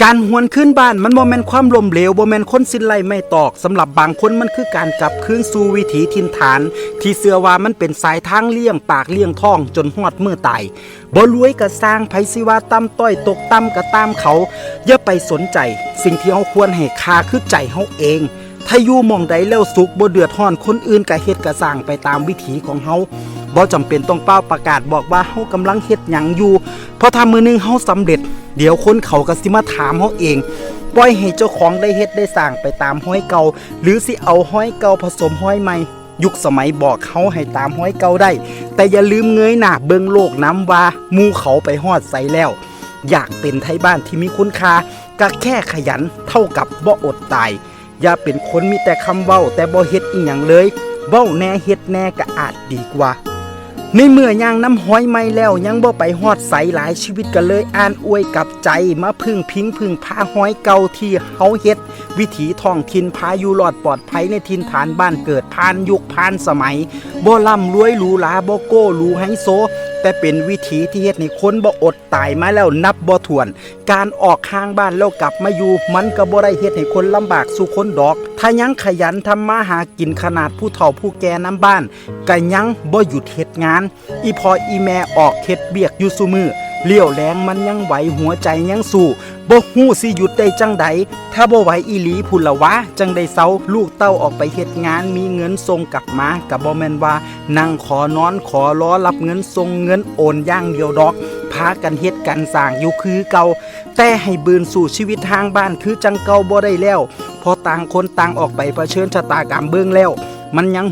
ອັນຫວນຄືນບ້ານມັນບໍ່ແມ່ນຄວາມລົ້ມເຫຼວ, ບໍ່ແມ່ນຄົນສິ້ນໄລ່ໄມ້ຕອກ, ສຳລັບບາງຄົນມັນຄືການກັບຄືນສູ່ວິຖີຖິ່ນຖານ ທີ່ເຊື່ອວ່າມັນເປັນສາຍທາງລ້ຽງປາກລ້ຽງທ້ອງຈົນຮອດມື້ຕາຍ. ບໍ່ລວຍກໍຊ່າງ, ໃຜຊິວ່າຕ່ຳຕ້ອຍຕົກຕ່ຳກໍຕາມເຂົາ, ຢ່າໄປສົນໃຈ. ສິ່ງທີ່ເຮົາຄວນໃຫ້ຄ່າຄືໃຈເຮົາເອງ. ຖ້າຢູ່ໝ່ອງໃດແລ້ວສຸກ, ບໍ່ເດືອດຮ້ອນຄົນອື່ນ, ກະເຮັດກະສ້າງໄປຕາມວິຖີຂອງເຮົາ. ບໍ່ຈຳເປັນຕ້ອງຟ້າວປະກາດບອກວ່າເຮົາກຳລັງເຮັດຫຍັງຢູ່, ເພາະຖ້າມື້ໜຶ່ງເຮົາສຳເລັດ, ດຽວຄົນເຂົາກໍຊິມາຖາມເຮົາເອງ. ປ່ອຍໃຫ້ເຈົ້າຂອງໄດ້ເຮັດໄດ້ສ້າງໄປຕາມຮອຍເກົ່າ, ຫຼື ຊິເອົາຮອຍເກົ່າຜະສົມຮອຍໃໝ່. ຍຸກສະໄໝບອກເຮົາໃຫ້ຕາມຮອຍເກົ່າໄດ້, ແຕ່ຢ່າລືມເງີຍໜ້າເບິ່ງໂລກນຳວ່າໝູ່ເຂົາໄປຮອດໃສແລ້ວ. ຢາກເປັນໄທບ້ານທີ່ມີຄຸນຄ່າ, ກະແຄ່ຂະຫຍັນເທົ່າກັບບໍ່ອົດຕາຍ. ຢ່າເປັນຄົນມີແຕ່ຄຳເວົ້າແຕ່ບໍ່ເຮັດອີ່ຫຍັງເລີຍ, ເວົ້າແດ່ເຮັດແດ່ກະອາດດີກວ່າ. ໃນເມື່ອຍ່າງນຳຮອຍໃໝ່ແລ້ວຍັງບໍ່ໄປຮອດໃສ, ຫຼາຍຊີວິດກໍເລີຍອ່ານອວຍກັບໃຈ, ມາເພິ່ງພິງເພິ່ງພາຮອຍເກົ່າທີ່ເຮົາເຮັດ, ວິຖີທ້ອງຖິ່ນ, ພາຢູ່ລອດປອດໄພໃນຖິ່ນຖານບ້ານເກີດ, ຜ່ານຍຸກຜ່ານສະໄໝ, ບໍ່ລ່ຳລວຍຫຼູຫຼາ, ບໍ່ໂກ້ຫຼູໄຮໂຊ, ແຕ່ເປັນວິຖີທີ່ເຮັດໃຫ້ຄົນບໍ່ອົດຕາຍມາແລ້ວນັບບໍ່ຖ້ວນ. ການອອກຫ່າງບ້ານແລ້ວກັບມາຢູ່, ມັນກໍບໍ່ໄດ້ເຮັດໃຫ້ຄົນລຳບາກສູ່ຄົນດອກ. ຖ້າຍັງຂະຫຍັນທຳມາຫາກິນ, ຂະໜາດຜູ້ເຖົ້າຜູ້ແກ່ນຳບ້ານກໍຍັງບໍ່ຢຸດເຮັດງານ. ອີ່ພໍ່ອີ່ແມ່ອອກເຮັດວຽກຢູ່ຊຸມື້, ລ້ຽວແລງມັນຍັງໄຫວ, ຫົວໃຈຍັງສູ້, ບໍ່ຮູ້ຊິຢຸດໄດ້ຈັ່ງໃດ. ຖ້າບໍ່ໄຫວອີ່ຫຼີພຸ້ນລະຫວາ, ຈັ່ງໄດ້ເຊົາ. ລູກເຕົ້າອອກໄປເຮັດງານ, ມີເງິນສົ່ງກັບມາ, ກໍບໍ່ແມ່ນວ່ານັ່ງຂໍນອນຂໍລໍຮັບເງິນສົ່ງເງິນໂອນຢ່າງດຽວດອກ. ພາກັນເຮັດກັນສ້າງຢູ່ຄືເກົ່າ, ແຕ່ໃຫ້ບືນສູ່ຊີວິດຮ່າງບ້ານຄືຈັ່ງເກົ່າບໍ່ໄດ້ແລ້ວ, ເພາະຕ່າງຄົນຕ່າງອອກໄປປະເຊີນຊະຕາກຳເບິ່ງແລ້ວ, ມັນຍັງ